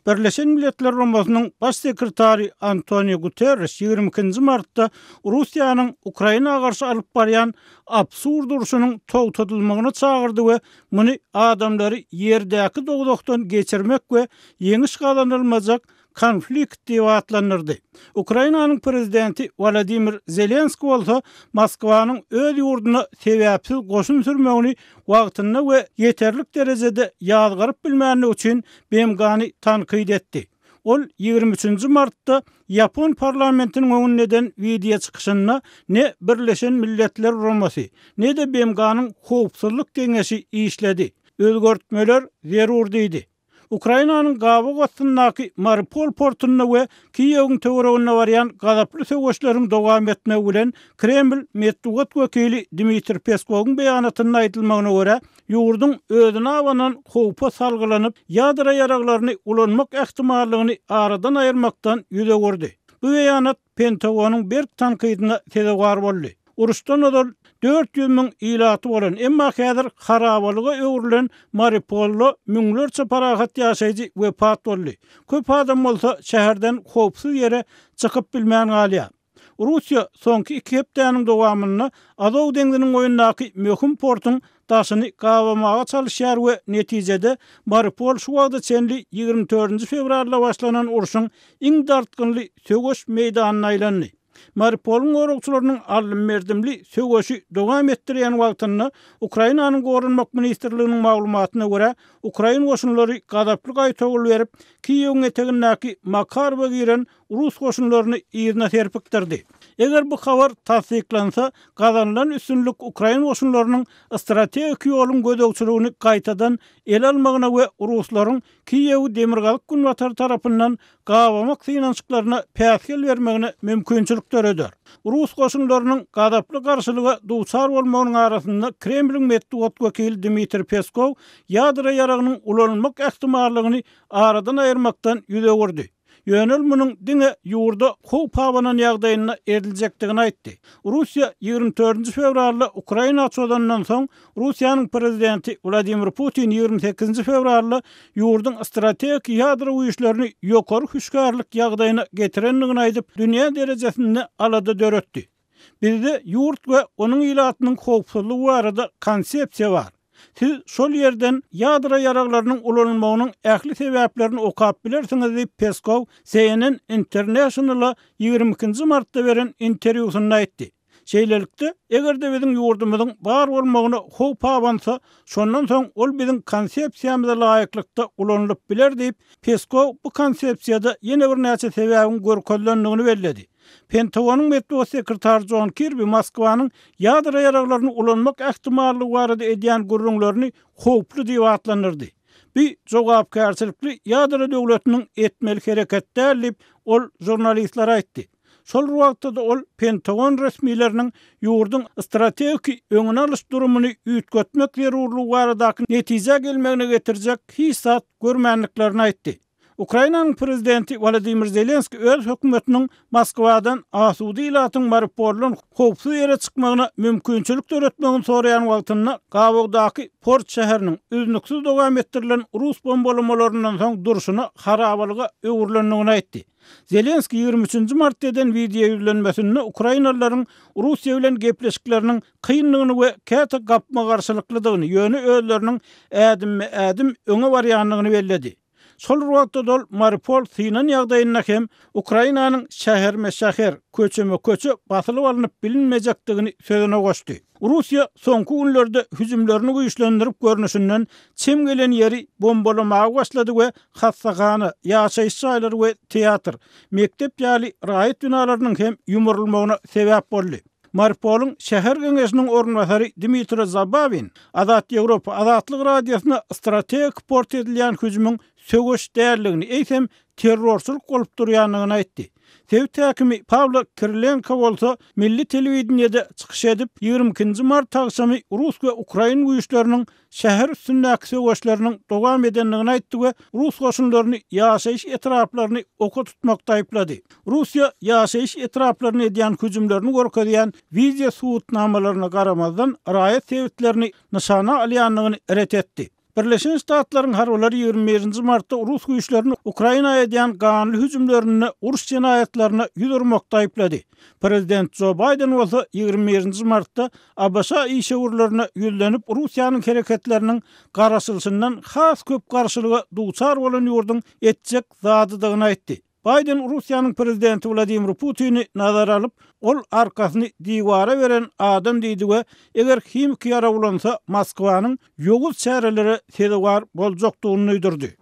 Birleşen Milletler Guramasynyň Baş sekretary Antoniu Guterreş 22-nji martda Russiýanyň Ukraina garşy alyp barýan absurd urşunyň togtadylmagyna çagyrdy we muny adamlary ýerdäki dowzahdan geçirmek we ýeňiş gazanylmajak konflikt diýip atlandyrdy. Ukrainanyň prezidenti Wolodymyr Zelenski bolsa Moskwanyň öz ýurduna sebäpsiz goşun sürmegini wagtynda we ýeterlik derejede ýazgaryp bilmändigi üçin BMG-ny tankyt etdi. Ol 23 nji martda ýapon parlamentiniň öňünde eden wideo çykyşynda ne Birleşen Milletler Guramasy, ne-de BMG-niň Howpsuzlyk Geňeşi işledi, özgertmeler zerur diýdi. Ukrainanyň gabaw astyndaky Mariupol portunda we Kiýewiň töwereginde barýan gazaply söweşleriň dowam etmegi bilen, Kreml metbugat wekili Dmitriý Peskowyň beýanatynda aýdylmagyna görä, ýurduň özüne abanan howpa salgylanyp, ýadro ýaraglaryny ulanmak ähtimallygyny aradan aýyrmakdan ýüz öwürdi. Bu beýanat Pentagonyň berk tankydyna sezewar boldy. Uruşdan ozal 400 müň ilaty bolan, emma häzir harabalyga öwrülen Mariupolda müňlerçe parahat ýaşaýjy wepat boldy. Köp adam bolsa şäherden howpsuz ýere çykyp bilmän galýar. Russiýa soňky iki hepdäniň dowamynda Azow deňziniň boýundaky möhüm portuň daşyny gabamaga çalyşýar we netijede Mariupol şu wagta çenli 24-nji fewralda başlanan urşuň iň dartgynly söweş meýdanyna aýlandy. Mariupolyň goragçylarynyň aldym-berdimli söweşi dowam etdirýän wagtynda, Ukrainanyň Goranmak ministrliginiň maglumatyna görä, ukrain goşunlary gazaply gaýtawul berip, Kiýewiň etegindäki Makarowa giren rus goşunlaryny yzyna serpikdirdi. Eger bu habar tassyklansa, gazanylan üstünlik ukrain goşunlarynyň strategik ýoluň gözegçiligini gaýtadan ele almagyna we ruslaryň Kiýewi demirgazyk-günbatar tarapyndan gabamak synanyşyklaryna päsgel bermegine mümkinçilik döreder. Rus goşunlarynyň gazaply garşylyga duçar bolmagynyň arasynda Kremliň metbugat wekili Dmitriý Peskow ýadro ýaragynyň ulanylmak ähtimallygyny aradan aýyrmakdan ýüz öwürdi. Ýöne ol munuň diňe ýurda howp abanan ýagdaýynda ediljekdigini aýtdy. Russiýa 24-nji fewralda Ukraina çozandan soň, Russiýanyň prezidenti Wladimir Putin 28-nji fewralda ýurduň strategik ýadro güýçlerini ýokary hüşgärlik ýagdaýyna getirendigini aýdyp, dünýä derejesinde alada döretdi. Bizde ýurt we onuň ilatynyň howpsuzlygy barada konsepsiýa bar. Siz şol ýerden ýadro ýaraglarynyň ulanylmagynyň ähli sebäplerini okap bilersiňiz diýip, Peskow CNN International-a 22-nji martda beren interwýusynda aýtdy. Şeýlelikde, eger-de biziň ýurdumyzyň bar bolmagyna howp abansa, şondan soň ol biziň konsepsiýamyza laýyklykda ulanylyp biler diýip, Peskow bu konsepsiýada ýene birnäçe sebäbiň görkezilendigini belledi. Pentagonyň metbugat sekretary Jon Kirbi Moskwanyň ýadro ýaraglaryny ulanmak ähtimallygy barada edýän gürrüňlerini howply diýip atlandyrdy. Bu jogapkärçilikli ýadro döwletiniň etmeli hereket däl diýip, ol žurnalistlere aýtdy. Şol bir wagtda-da ol Pentagon resmileriniň ýurduň strategiki öňüni alyş durumyny üýtgetmek zerurlygy baradaky netijä gelmegine getirjek hiç zat görmändiklerini aýtdy. Ukrainanyň prezidenti Wolodymyr Zelenskiý öz hökümetiniň Moskwadan asuda ilatyň Mariupoldan howpsuz ýere çykmagyna mümkinçilik döretmegini soraýan wagtynda gabawdaky port şäheriniň üznüksiz dowam etdirilen rus bombalamalaryndan soň durşuna harabalyga öwrülendigini aýtdy. Zelenskiý 23-nji martda eden wideoýüzlenmesinde ukrainalylaryň Russiýa bilen gepleşikleriniň kyndygyny we käte gapma-garşylyklydygyny, ýöne özleriniň ädimme-ädim öňe barýandygyny belledi. Şol bir wagtda-da ol Mariupol synan ýagdaýynda hem Ukrainanyň şäherme-şäher, köçeme-köçe basylyp alnyp bilinmejekdigini sözüne goşdy. Russiýa soňky günlerde hüjümlerini güýçlendirip görnüşinden çem gelen ýeri bombalamaga başlady we hassahana, ýaşaýyş jaýlary we teatr, mekdep ýaly raýat binalarynyň hem ýumrulmagyna sebäp boldy. Mariupolyň şäher geňeşiniň orunbasary Dmitro Zabawin Azat Ýewropa Azatlyk Radiosyna strategik port edilýän hüjümiň söweş däldigini, eýsem terrorçylyk bolup durýandygyny aýtdy. Sebit häkimi Pawlo Kirilenko bolsa milli telewideniýede çykyş edip, 22-nji mart agşamy rus we ukrain güýçleriniň şäher üstündäki söweşleriniň dowam edendigini aýtdy we rus goşunlaryny ýaşaýyş etraplaryny oka tutmakda aýyplady. Russiýa ýaşaýyş etraplaryna edýän hüjümlerini görkezýän wideo subutnamalaryna garamazdan, raýat sebitlerini nyşana alýandygyny ret etdi. Birleşen Ştatlaryň harbylary 21-nji martda rus güýçlerini Ukraina edýän ganly hüjümlerinde uruş jenaýatlaryna ýüz urmakda aýyplady. Prezident Jo Baýden bolsa 21-nji martda ABŞ işewürlerine ýüzlenip, Russiýanyň hereketleriniň garaşylyşyndan has köp garşylyga duçar bolan ýurduň etjek zadydygyny aýtdy. Baýden Russiýanyň prezidenti Wladimir Putini nazara alyp, ol arkasyny diwara beren adam diýdi we eger himiki ýarag ulansa, Moskwanyň ýowuz çärelere sezewar boljakdygyny duýdurdy.